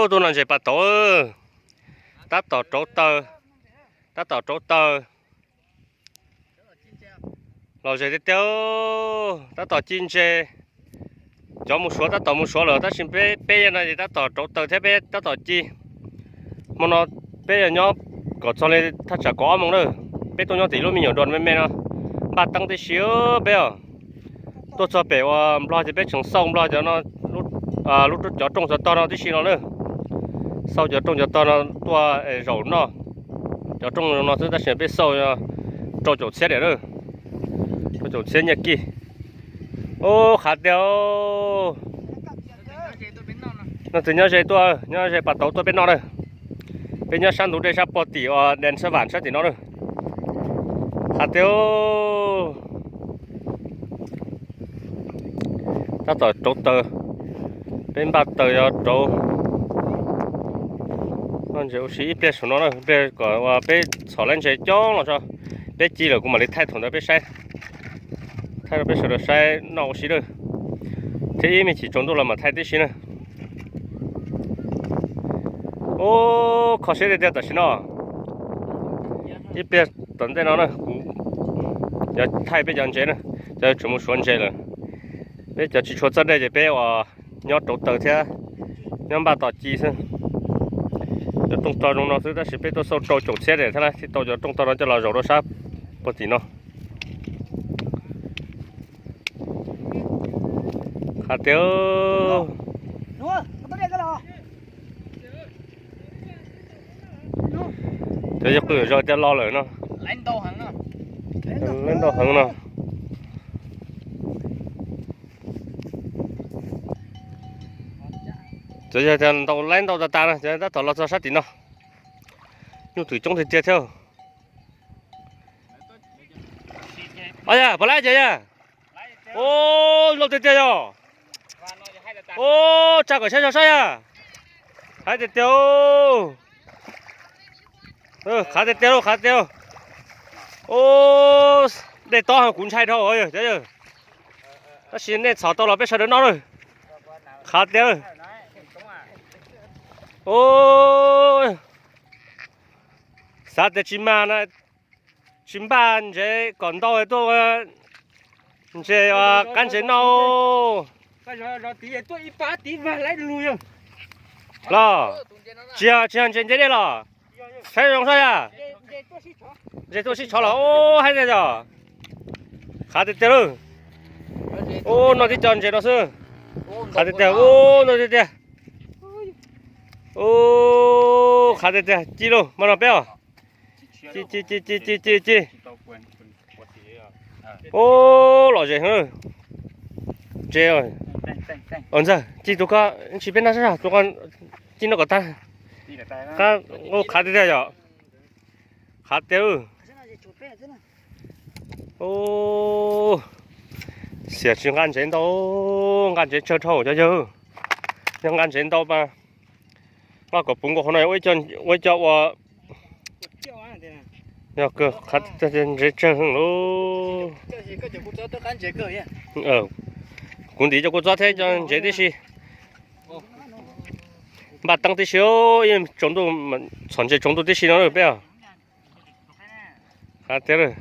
Tuaj noj ntses pas tauv, tab tom rauv taws, tab tom rauv taws. Lom zem tiag tiag, tab tom ci ntses. Cov mus Suav tab tom mus Suav lawm tab sis peb, peb no ces tab tom rauv taws thiab peb tab tom ci. Hmo no peb yog nyob kom txog li thaj tsam kaum ob moos na. Peb tuaj nyob tim lub me nyuam dua me me no, npaj teeb tib si peb os. Tuaj txog pem uas Nplog ces peb tseem xauj Nplog cov no, lub cov rooj cov tog no tib si no na. Xauj cov rooj cov tog no tuaj zaum noj. Cov rooj no xwb tab sis peb xauj rau caum txhiab diam na, rau caum txhiab nyiaj kij. Ub, qhav tiag. Leej twg nyob ze tuaj, nyob ze pas tauv tuaj peb noj na. Peb nyob sab ntug dej sab puag tim uas Dees Xab Vam sab tim no na. Qhav tiag. Tab tom rauv taws, peb npaj taws yuav rauv. Noj ntses ua si ib pliag saum no na, ib pliag kom uas peb txhom lawv ntses coob los tso. Peb ci lawm kuv mam li thaij thaum ntawd peb saib, thaij rau peb sawv daws saib noj ua si na. Thiab ib me chim tsaus ntuj los mam thaij tib si na. Ub, kho siab tiag tiag tam sim no. Ib pliag tom ntej no na kuv yuav thaij peb cov ntses na, cov tseem mus Suav ntses lawm. Peb cov tsis tshua txawj dej ces peb uas nyob rauv taws thiab nyob npaj tos ci xwb. Cov rooj tog zoo no xwb tab sis peb tuaj xauj rau caum txhiab diam thiab thiaj tau cov rooj tog no coj los zaum rau sab puag tim no. Qhav tiag. Cov yog qw zog tias lo lawm no. Laib ntau heev no. Cov yog tias ntau laib ntau tas tas no, tab tom los txog sab tim no. Nyuj twm coob tiag tiag thiab. Os yog puas laib ces yog. Ub, loj tiag tiag yog. Ub, tsa kom saib zog saib yog. Qhav tiag tiag. Qhav tiag tiag lauj, qhav tiag. Ub, dej tob heev kuv ntshai dhau cov yawg. Tab sis nej txhom tau los peb sawv daws noj lawm. Qhav tiag. Ub, xav tias tsis mag na, tsis npaj ntsev kom ntau tuaj ntses qab ntsev noj. Los, tsis yog, tsis yog ntses nce dej los? Saib zoo saib yog. Ntses tuaj sib tshov los ub haib tiag yog. Qhav tiag tiag lauj. Ub, noj tib co ntses no xwb. Qhav tiag tiag, ub, noj tiag tiag. Ub, qhav tiag tiag, ci lauj, mas no peb os. Ci ci ci ci ci ci ci. Ub, lom zem heev. Ntses, ntxawg ci tus ko, tsis peb noj sab tus ko, ci noj kom tag. Qhav tiag tiag yom. Qhav tiag. Xiam tsis nqa ntsev ntau, nqa ntsev tsawg dhau cov yawg. Yog nqa ntsev ntau mas nqa kom puv nkaus qhov no ua ib co ua. Yog kawg, ntsev tsawg heev lauj. Kuv ntim cov kua txob thiab cov ntsev tib si. Npaj teeb tib si, tsaus ntuj, txhom ntses tsaus ntuj tib si no peb. Qhav tiag lauj.